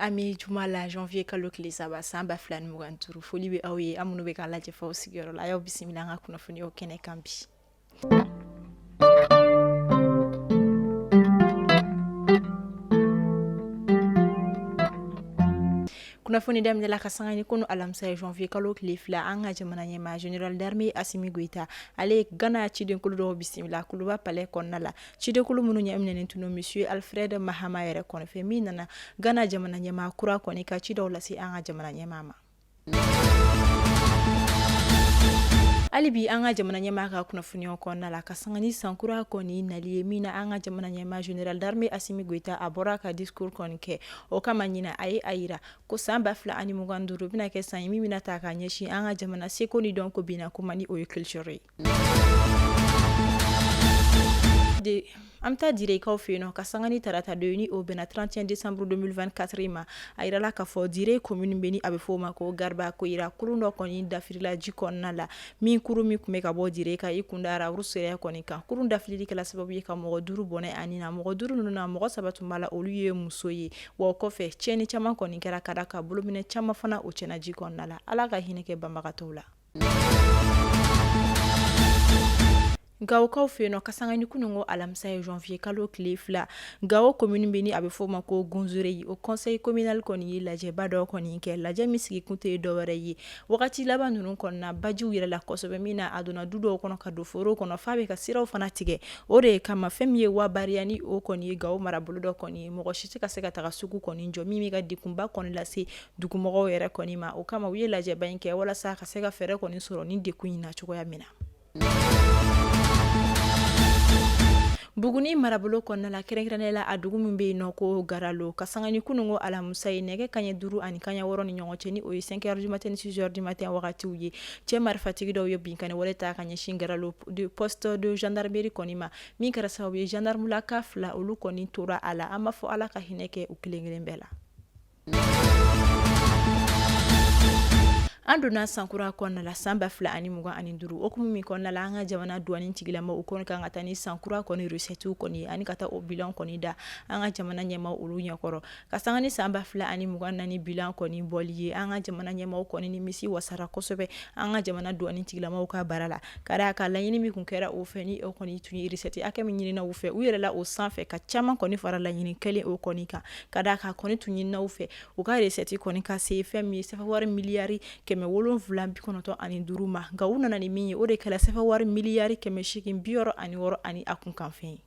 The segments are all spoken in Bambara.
An bɛ juma la, janvier kalo tile 3, san 2025. Foli bɛ aw ye, an minnu bɛ k'a lajɛ f'aw sigiyɔrɔ la. A y'aw bisimila an ka kunnafoniyaw kɛnɛ kan bi. Kunnafoni daminɛla ka sanga ni kunu alamisa ye, janvier kalo tile 2, an ka jamana ɲɛmaa général d'armée Assimi Goïta, ale ye Gana cidenkulu dɔw bisimila Kuluba palais kɔnɔna la. Cidenkulu minnu ɲɛminɛnen tun don monsieur Alfred Mahama yɛrɛ kɔni fɛ, min nana Gana jamana ɲɛmaa kura kɔni ka ci dɔw lase an ka jamana ɲɛmaa ma. Hali bi an ka jamana ɲɛmaa ka kunnafoniyaw kɔnɔna la, ka sanga ni sankura kɔni nali ye, min na an ka jamana ɲɛmaa général d'armée Assimi Goïta, a bɔra ka discours kɔni kɛ. O kama ɲinan, a ye a yira ko san 2025 bɛna kɛ san ye min bɛna ta ka ɲɛsin an ka jamana seko ni dɔnko binna kuma, ni o ye culture ye. De an bɛ taa Direkaw fɛ yen nɔ, ka sanga ni tarata don ni o bɛnna 31 décembre 2024 ma. A yirala k'a fɔ Dire commune bɛ ni a bɛ fɔ o ma ko Garba Koyira, kurun dɔ kɔni dafirila ji kɔnɔna la, min kurun min tun bɛ ka bɔ Dire ka i kunda Rewurusɛrɛ kɔni kan. Kurun dafirili kɛla sababu ye ka mɔgɔ 5 bɔnɛ a ni na. Mɔgɔ 5 ninnu na, mɔgɔ 3 tun b'a la, olu ye muso ye. Wa o kɔfɛ, tiɲɛni caman kɔni kɛra, ka da ka bolominɛ caman fana o tiɲɛna ji kɔnɔna la. Ala ka hinɛ kɛ banbagatɔw la. Gawokaw fɛ yen nɔ, ka sanga ni kununko alamisa ye, janvier kalo tile 2, Gawo commune bɛ ni a bɛ fɔ o ma ko Gunzure, o conseil communal kɔni ye lajɛba dɔ kɔni kɛ. Lajɛ min sigi kun tɛ dɔwɛrɛ ye, wagati laban ninnu kɔnɔna, bajiw yɛlɛla kosɛbɛ, min na a donna du dɔw kɔnɔ ka don foro kɔnɔ, f'a bɛ ka siraw fana tigɛ. O de kama, fɛn min ye Wabariya, ni o kɔni ye Gawo marabolo dɔ kɔni ye, mɔgɔ si tɛ ka se ka taga sugu kɔni jɔ, min bɛ ka degunba kɔni lase dugumɔgɔw yɛrɛ kɔni ma. O kama, u ye lajɛba in kɛ walasa ka se ka fɛɛrɛ kɔni sɔrɔ ni degun in na cogoya min na. Buguni marabolo kɔnɔna la, kɛrɛnkɛrɛnnenya la a dugu min bɛ yen nɔ ko Garalo, ka sanga ni kununko alamisa ye, nɛgɛ kanɲɛ 5 ani kanɲɛ 6 ni ɲɔgɔn cɛ, ni o ye 5 heures du matin ni 6 heures du matin wagatiw ye, cɛ marifatigi dɔw ye binkanni wale ta ka ɲɛsin Garalo de poste de gendarmerie kɔni ma, min kɛra sababu ye gendarmelaka 2, olu kɔni tora a la. An b'a fɔ Ala ka hinɛ kɛ u kelen kelen bɛɛ la. An donna sankura kɔnɔna la, san 2025 hukumu min kɔnɔna la, an ka jamana douane tigilamaw kɔni kan ka taa ni sankura kɔni recette kɔni ye, ani ka taa o bilan kɔni da an ka jamana ɲɛmaaw olu ɲɛkɔrɔ. Ka sanga ni san 2024 bilan kɔni bɔli ye, an ka jamana ɲɛmaaw kɔni nimisi wasara kosɛbɛ an ka jamana douane tigilamaw ka baara la, ka d'a kan laɲini min tun kɛra o fɛ, ni o kɔni tun ye recette hakɛ min ɲinina u fɛ, u yɛlɛla o sanfɛ ka caman kɔni fara laɲini kɛlen o kɔni kan. Ka d'a kan kɔni tun ɲinina u fɛ u ka recette kɔni ka se fɛn min ye sefa wari miliyari 795 ma, nka u nana ni min ye, o de kɛra sefa wari miliyari 866 ani a kunkanfɛn ye.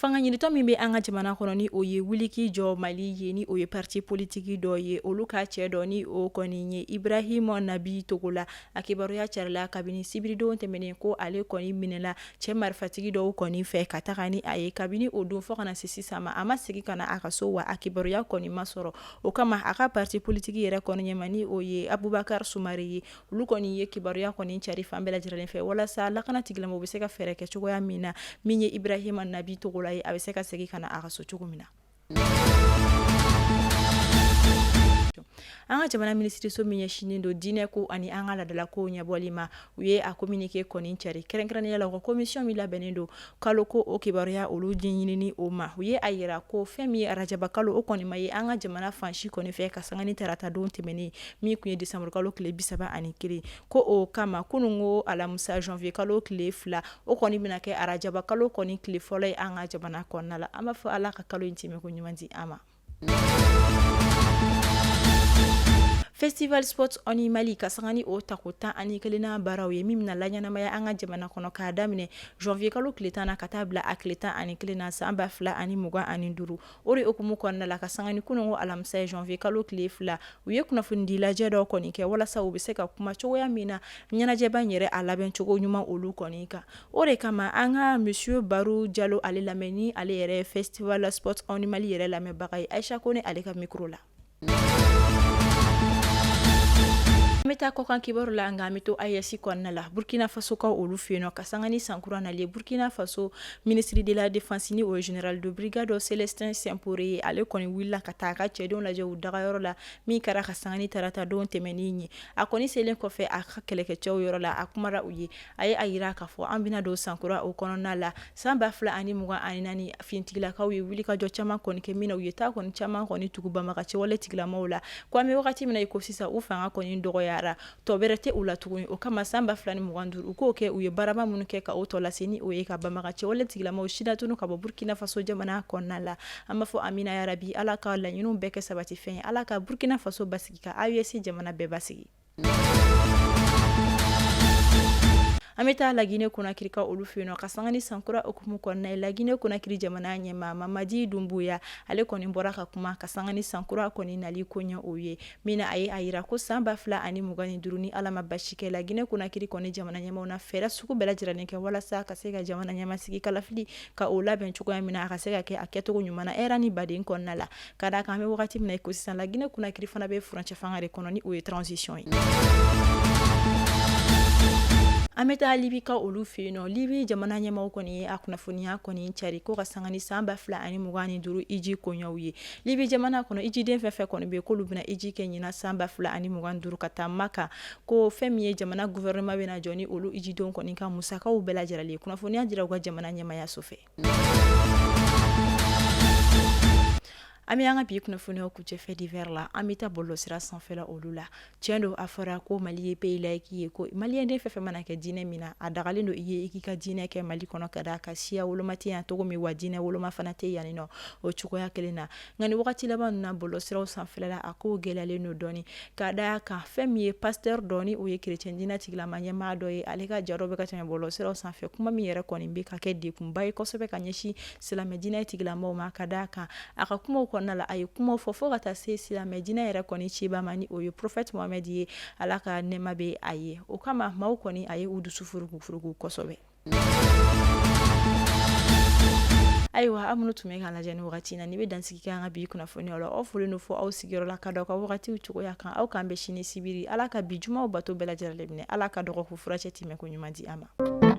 Fanga ɲinitɔn min bɛ an ka jamana kɔnɔ, ni o ye Wuli k'i jɔ Mali ye, ni o ye parti politique dɔ ye, olu ka cɛ dɔ, ni o kɔni ye Ibrahima Nabi Togola, a kibaruya carila kabini sibiridon tɛmɛnen ko ale kɔni minɛla cɛ marifatigi dɔw kɔni fɛ ka taga ni a ye. Kabini o don fo ka na se sisan ma, a ma segin ka na a ka so, wa a kibaruya kɔni ma sɔrɔ. O kama, a ka parti politique yɛrɛ kɔni ɲɛmaa, ni o ye Abubakar Sumare ye, olu kɔni ye kibaruya kɔni cari fan bɛɛ lajɛlen fɛ walasa lakana tigilamɔgɔw bɛ se ka fɛɛrɛ kɛ cogoya min na, min ye Ibrahima Nabi Togola ye, a bɛ se ka segin ka na a ka so cogo min na. An ka jamana minisiriso min ɲɛsinnen don diinɛ ko ani an ka laadalakow ɲɛbɔli ma, u ye a communiqué kɔni cari, kɛrɛnkɛrɛnnenya la u ka commission min labɛnnen don kalo ko o kibaruya olu ɲɛɲinini o ma. U ye a yira ko fɛn min ye arajaba kalo, o kɔni ma ye an ka jamana fan si kɔni fɛ ka sanga ni tarata don tɛmɛnen min tun ye décembre kalo tile 31, ko o kama kununko alamisa janvier kalo tile 2, o kɔni bɛna kɛ arajaba kalo kɔni tile fɔlɔ ye an ka jamana kɔnɔna la. An b'a fɔ Ala ka kalo in tɛmɛ ko ɲuman di an ma. Festival Sports on Mali, ka sanga ni o tako 11nan baaraw ye, min bɛna laɲɛnamaya an ka jamana kɔnɔ k'a daminɛ janvier kalo tile 10 na ka taa bila a tile 11 na san 2025. O de hukumu kɔnɔna la, ka sanga ni kununko alamisa ye, janvier kalo tile 2, u ye kunnafonidi lajɛ dɔ kɔni kɛ walasa u bɛ se ka kuma cogoya min na ɲɛnajɛba in yɛrɛ a labɛn cogo ɲuman olu kɔni kan. O de kama, an ka monsieur Baru Jalo ale lamɛn, ni ale yɛrɛ Festival Sports on Mali yɛrɛ lamɛnbaga ye, Ayisa Kone ale ka micro la. An An bɛ taa kɔkan kibaru la, nka an bɛ to AES kɔnɔna la, Burkina Faso kaw olu fɛ yen nɔ. Ka sanga ni sankura nalen, Burkina Faso ministre de la défense, ni o ye général de brigade Célestin Simporé ye, ale kɔni wulila ka taa a ka cɛdenw lajɛ u dagayɔrɔ la, min kɛra ka sanga ni tarata don tɛmɛnen ye. A kɔni selen kɔfɛ a ka kɛlɛkɛcɛw yɔrɔ la, a kumara u ye, a ye a yira k'a fɔ an bɛna don sankura o kɔnɔna la san 2024. Finitigilakaw ye wulikajɔ caman kɔni kɛ, min na u ye taa kɔni caman kɔni tugu banbagaci wale tigilamaw la, ko an bɛ wagati min na i ko sisan, u fanga kɔni dɔgɔyara, tɔ bɛrɛ tɛ u la tuguni. O kama san 2025, u k'o kɛ, u ye baaraba minnu kɛ ka o tɔ lase, ni o ye ka banbagaci wale tigilamaw silatunu ka bɔ Burkina Faso jamana kɔnɔna la. An b'a fɔ amina yarabi, Ala ka laɲiniw bɛɛ kɛ sabatifɛn ye, Ala ka Burkina Faso basigi, ka AES jamana bɛɛ basigi. An bɛ taa Laginɛ Konakirikaw olu fɛ yen nɔ. Ka sanga ni sankura hukumu kɔnɔna ye, Laginɛ Konakiri jamana ɲɛmaa Mamadi Dunbuya, ale kɔni bɔra ka kuma ka sanga ni sankura kɔni nali koɲɛ o ye, min na a ye a yira ko san 2025, ni Ala ma basi kɛ, Laginɛ Konakiri kɔni jamana ɲɛmaaw na fɛɛrɛ sugu bɛɛ lajɛlen kɛ walasa ka se ka jamana ɲɛmasigi kalafili ka o labɛn cogoya min na, a ka se ka kɛ a kɛcogo ɲuman na hɛrɛ ni baden kɔnɔna la. Ka d'a kan an bɛ wagati min na i ko sisan, Laginɛ Konakiri fana bɛ furancɛ fanga de kɔnɔ, ni o ye transition ye. An bɛ taa Libikaw olu fɛ yen nɔ. Libi jamana ɲɛmaaw kɔni ye a kunnafoniya kɔni cari ko ka sanga ni san 2025 hiji koɲɛw ye, Libi jamana kɔnɔ, hijiden fɛn fɛn kɔni bɛ yen k'olu bɛna hiji kɛ ɲinan san 2025 ka taa Maka, ko fɛn min ye jamana gouvernement bɛna jɔ ni olu hijidenw kɔni ka musakaw bɛɛ lajɛlen ye. Kunnafoniya dira u ka jamana ɲɛmaayaso fɛ. An bɛ an ka bi kunnafoniyaw kuncɛ fait divers la. An bɛ taa bɔlɔlɔsira sanfɛla olu la. Tiɲɛ don, a fɔra ko Mali ye pays laïque ye, ko maliyɛnden fɛn fɛn mana kɛ diinɛ min na, a dagalen don i ye i k'i ka diinɛ kɛ Mali kɔnɔ, ka d'a kan siya woloma tɛ yan cogo min wa, diinɛ woloma fana tɛ yan nɔ o cogoya kelen na. Nka ni wagati laban ninnu na, bɔlɔlɔsiraw sanfɛla la, a ko gɛlɛyalen don dɔɔni, ka d'a kan fɛn min ye pasteur dɔ, ni o ye chrétien diinɛ tigilama ɲɛmaa dɔ ye, ale ka ja dɔ bɛ ka tɛmɛ bɔlɔlɔsiraw sanfɛ, kuma min yɛrɛ kɔni bɛ ka kɛ degunba ye kosɛbɛ ka ɲɛsin silamɛ diinɛ tigilamaw ma. Ka d'a kan a ka kumaw kɔnɔna la, a ye kumaw fɔ fo ka taa se silamɛ diinɛ yɛrɛ kɔni ciba ma, ni o ye prophète Mohamɛd ye, Ala ka nɛɛma bɛ a ye. O kama maaw kɔni a ye u dusu furugufurugu kosɛbɛ. Ayiwa, aw minnu tun bɛ k'an lajɛ ni wagati na, ni bɛ dansigi kɛ an ka bi kunnafoniyaw la. Aw folen don fo aw sigiyɔrɔ la, ka da aw ka wagatiw cogoya kan. Aw k'an bɛn sini sibiri. Ala ka bi jumaw bato bɛɛ lajɛlen minɛ. Ala ka dɔgɔkun furacɛ tɛmɛ ko ɲuman di an ma.